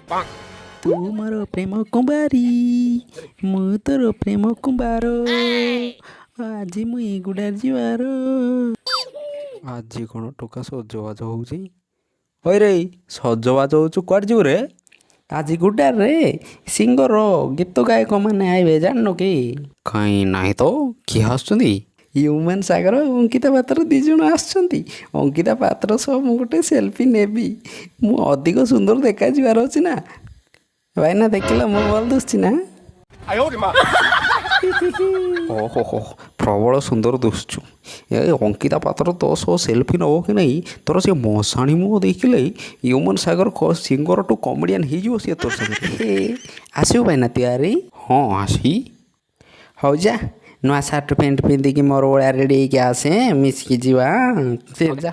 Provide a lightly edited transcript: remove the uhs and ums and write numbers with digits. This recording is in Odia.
ତୁ ମୋର ପ୍ରେମ କୁମ୍ଭାରୀ, ମୁଁ ତୋର ପ୍ରେମ କୁମ୍ଭାର, ଆଜି ମୁଇଁ ଗୁଡ଼ାର ଯିବାର। ଆଜି କ'ଣ ଟୋକା ସଜବାଜ ହେଉଛି? ହଇରେ, ସଜବାଜ ହେଉଛୁ, କୁଆଡ଼େ ଯିବୁ ରେ? ଆଜି ଗୁଡ଼ାରେ ସିଙ୍ଗର, ଗୀତ ଗାୟକ ମାନେ ଆଇବେ, ଜାଣିନୁ କି? କାଇଁ, ନାହିଁ ତ। କିଏ ଆସୁଛନ୍ତି? ହ୍ୟୁମାନ ସାଗର ଆଉ ଅଙ୍କିତା ପାତ୍ର 2 ଜଣ ଆସୁଛନ୍ତି। ଅଙ୍କିତା ପାତ୍ର ସହ ମୁଁ ଗୋଟେ ସେଲଫି ନେବି। ମୁଁ ଅଧିକ ସୁନ୍ଦର ଦେଖାଯିବାର ଅଛି ନା। ଭାଇନା, ଦେଖିଲ, ମୁଁ ଭଲ ଦିଶୁଛି ନା? ଓହୋ ହୋ, ପ୍ରବଳ ସୁନ୍ଦର ଦିଶୁଛୁ। ଏ ଅଙ୍କିତା ପାତ୍ର ତୋ ସହ ସେଲଫି ନେବ କି ନାହିଁ? ତୋର ସେ ମଶାଣି ମୁହଁ ଦେଖିଲେ ହ୍ୟୁମାନ ସାଗର ସିଙ୍ଗର ଟୁ କମେଡ଼ିଆନ୍ ହେଇଯିବ ସିଏ ତୋର ସାଙ୍ଗରେ। ହେ, ଆସିବୁ ଭାଇନା ତିଆରି? ହଁ, ଆସି। ହଉ ଯା, ନୂଆ ସାର୍ଟ ପ୍ୟାଣ୍ଟ ପିନ୍ଧିକି ମୋର ଭଳିଆ ରେଡ଼ି ହେଇକି ଆସେ, ମିଶିକି ଯିବା। ସେ ଯା।